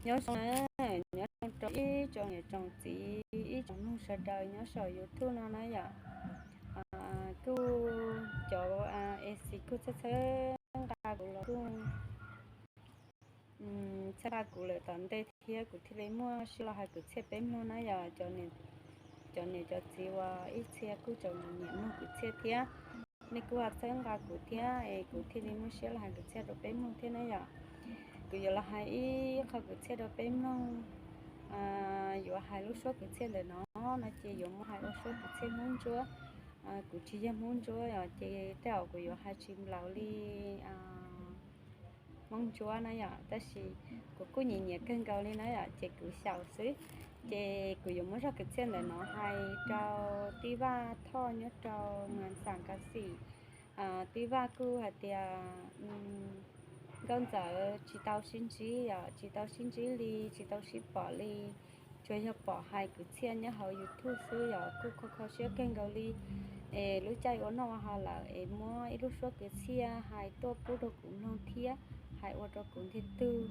Nyob zoo na, nyob zoo rau ib tsoom niam tsoom txiv ib tsoom mloog sawv daws nyob saum YouTube no na yom. Kuj cov esi kuj txhawb txhawb nqa kuv los kuj txhawb nqa kuv lawm tom ntej thiab kuv thiaj li muaj siab los hais kwv txhiaj peb mloog na yom. Cov niam cov txiv uas ib txhia kuj tseem nyiam mloog kwv txhiaj thiab, nej kuj ho txhawb nqa kuv thiab es kuv thiaj li muaj siab los hais kwv txhiaj rau peb mloog thiab na yom. Kuv yuav los hais ib qho kwv txhiaj rau peb mloog. Yuav hais lub suab kwv txhiaj ntawm no no ces yuav muab hais ua suab kwv txhiaj Hmoob Ntsuab. Kuv tsis yog Hmoob Ntsuab os, ces tej zaum kuv yuav hais tsis nplaum li Hmoob Ntsuab na yom, tab sis kuv kuj nyiam nyiam kawg nkaus li na yom, ces kuv xyaum xwb. Ces kuv yuav muab zaj kwv txhiaj ntawm no hais rau tij Vaj Thoj nyob rau Mas Xas Kas Xim. Tij Vaj kuj hais tias Nkauj Ntxawm tsis tau sib ntsib os, tsis tau sib ntsib li, tsis tau sib pom li, tsuas yog pom hais kwv txhiaj nyob hauv YouTube xwb os, kuj kho kho siab kawg nkaus li. Es lub caij ua noj ua haus lawm es muab ib lub suab kwv txhiaj hais tuaj pub rau kuv mloog thiab hais ua rau kuv ntiag tug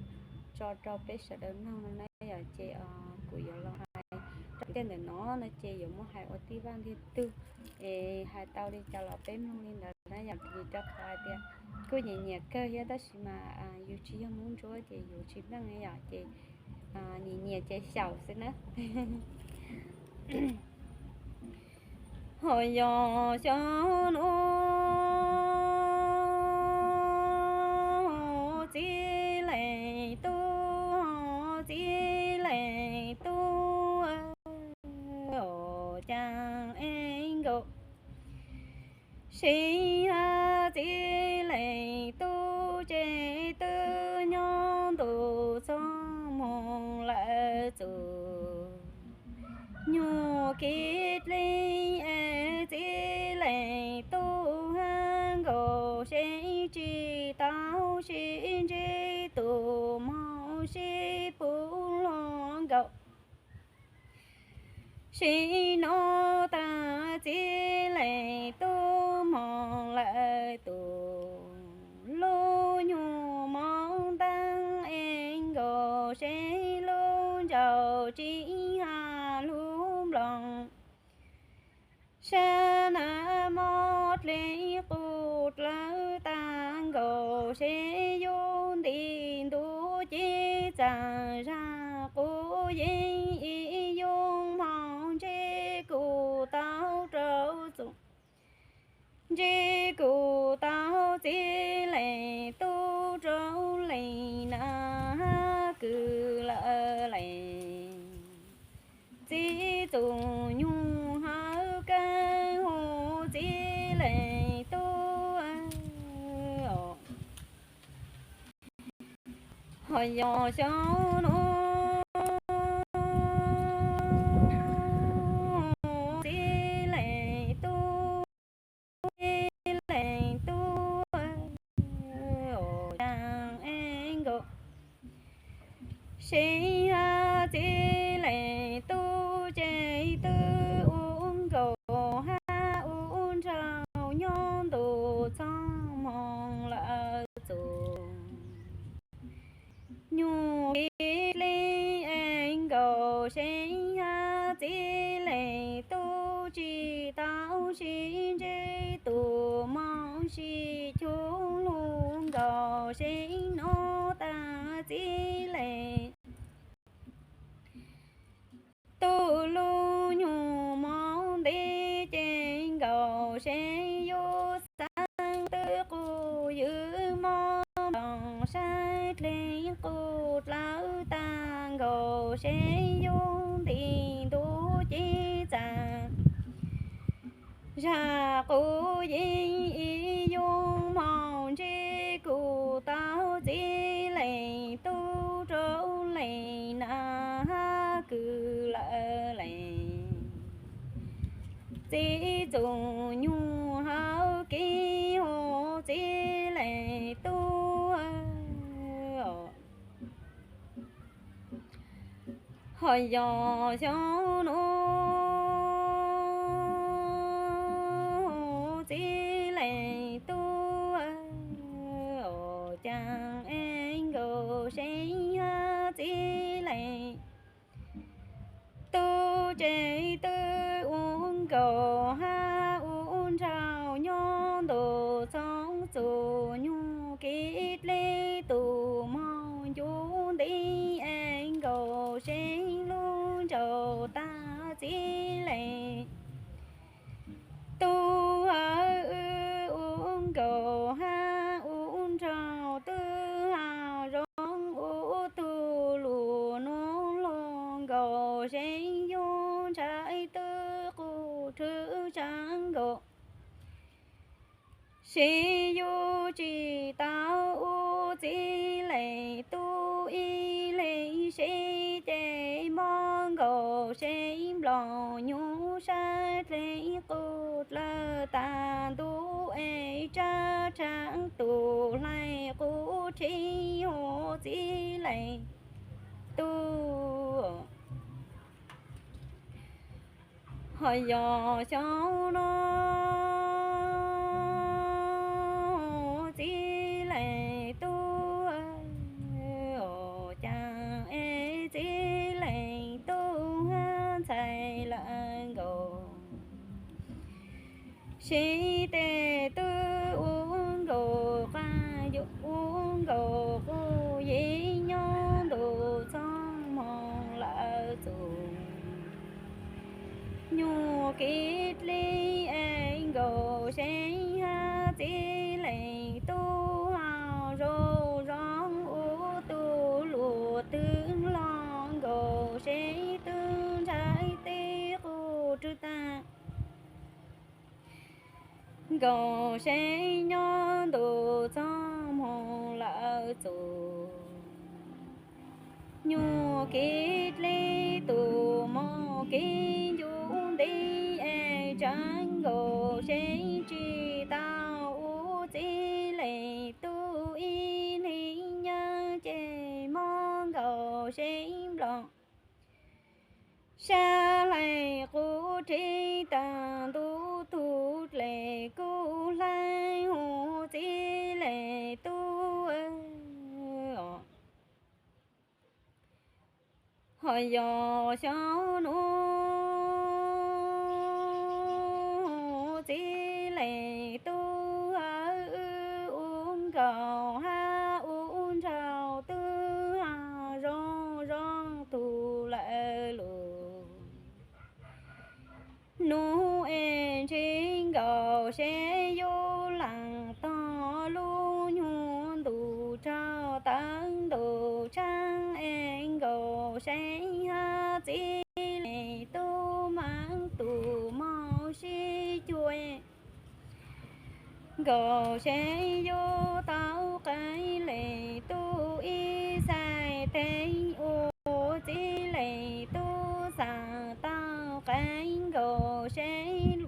tso rau peb sawv daws mloog no na yom, ces kuv yuav los hais rau kwv txhiaj ntawm no no ces yuav muab hais ua tij Vaj ntiag tug. Es hais tau li cas los peb mloog li ntawd na yom, vim rau qhov hais tias kuj nyiam nyiam kawg thiab tab sis mas yus tsis yog Hmoob Ntsuab ces yus tsis meej yom, ces nyiam nyiam ces xyaum xwb na. Ho yog xyoo no txiv leej tub, txiv leej tub caas es nkaus, sib hais txiv leej tub ces twb nyob ntu txoj hmoo lawm txuas. Nyuag kiv dlig es txiv leej tub hab nkaus seb tsis tau sib ntsib tus mob sib pub hlo nkaus. Sib nov tas txiv leej tub moog lawm tus, lub nyuag mob nteeb es nkaus seb lub ntsauj tsis hab lub nplooj. Sab nag mob dlej qus dlawb tas nkaus seb yug nti ntuj cev txav zag qub yeeb ib yug moog ntsib kuv tau rau txus. Ntsib kuv tau txiv leej tub rau leej nag hab kws lawm leej. Txiv txus nyuag hawb kawg huv txiv leej tub. Ho yog xyoo no txiv leej tub, txiv leej tub, caag es nkaus seb hab txiv leej tub ces twb ua nkaus hab ua nraug nyob ntu txoj hmoo lawm txuas. Nyuag kiv dlig es nkaus seb hab txiv leej tub tsis tau sib ntsib tus mob sib cuag lug nkaus seb nov tas txiv leej tub lub nyuag mob nteeb ces nkaus seb yug xaav twb qus ywm mob nplooj sab dlej qus dlawb tas nkaus seb yug nti ntuj cev txav zag qub yeeb ib yug moog ntsib kuv tau txiv leej tub rau leej nag hab kws lawm leej. Txiv txus nyuag hawb kawg huv txiv leej tub. Ho yog xyoo no txiv leej tub, caag es nkaus seb hab txiv tsev twb ua nkaus hab ua nraug nyob ntu txhob txus nyuag kiv dleb tus mog ncuv nti es nkaus seeb lub nraug tag txiv leej tub ua nkaus hab ua nraug twb hab zoo ua tug lus nuav los nkaus seeb yuav ntshai twb qus rhwv tshav nkaus seeb yuav tsis tau ua txiv leej tub ib leeg seb ces mob nkaus seeb nplooj nyuj sab dleb qus dlawg tag ntuj es tsab tshav tus hlais qub rhib ua txiv leej tub. Ho yog xyoo no txiv leej tub ua cas es txiv leej tub hab ntxhais lawv nkaus seb tej twb ua nkaus qab yuav ua nkaus qus yeej nyob ntu txhob moog lawv txus nyuag kiv dleb es nkaus seeb hab txiv leej tub hab zoo zoo ua tug lus twb los nkaus seeb twb ntshai tej qus rhwv tag nkaus seeb nyob ntu txhob moog lawv txus nyuag kiv dleb tus mog kiv ncuv nti es tshav nkaus seeb tsis tau ua txiv leej tub ib leeg nyob ces mob nkaus seeb nplooj sab hlais qub rhib tag ntuj tug dlej kub hlais ua txiv leej tub. Ho yog xyoo nuav txiv leej tub ua nkaus hab ua nraug twb hab zoo zoo tug lawv lus nub es ntsheb nkaus seb yuav laam tog lub nyuag ntu tsaug tawv ntu tshaab es nkaus seb hab txiv leej tub maab tus mog sib cuag nkaus seb yuav tau qee leej tub ib xais teeb ua txiv leej tub xaam tau qee nkaus seb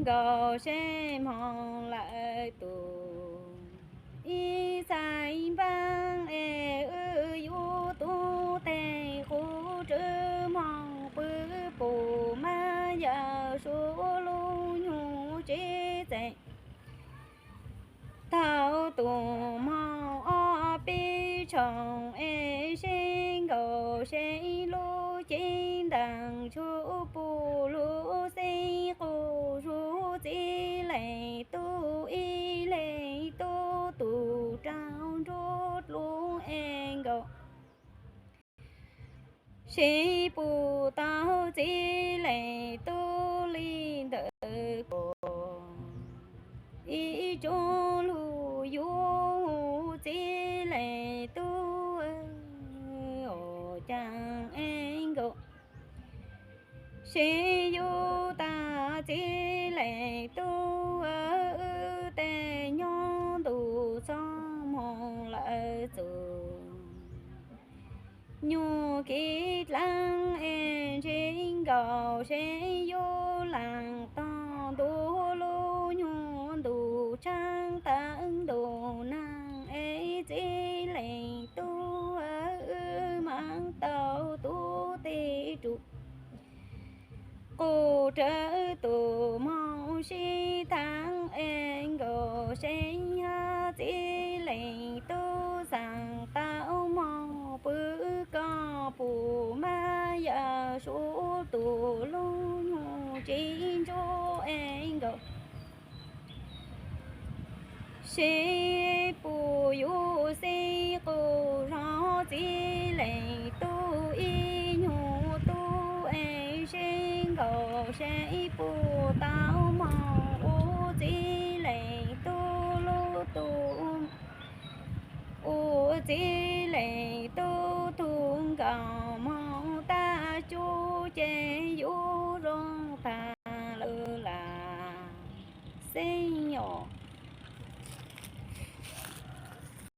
nkaus seb moog lawv tus ib xais npaab es wb yuav tub teg qub rwv moog pw pum mab yawm suav lub nyuag tsev txais tau tus moog ob peb tshooj es seb nkaus seb lub cev ntaag tshua pum lub xeeb qub zuj txiv leej tub ib leeg tub tus raug nruab dlub es nkaus seb pum tau txiv leej tub li ntawm kuv ib tsoom lug yuav txiv leej tub ua caag es nkaus seb yuav tas txiv leej tub wb tej nyob ntu txhob moog lawv txus nyuag kev dlaab es ntshe nkaus seb yuav laam tog ntu lub nyuag ntu tshaab tawv ntu naag es txiv leej tub wb maab tau tub teg rua qus rawv tus moog sib thaam es nkaus seb hab txiv leej tub xaam tau moog pw koj pum mab yawm suav Seb puas yuav xij qus zog, txiv leej tub ib nyuag tub es seb nkaus seb puas tau moog ua txiv leej tub lub tug, ua txiv leej tub tug nkaus.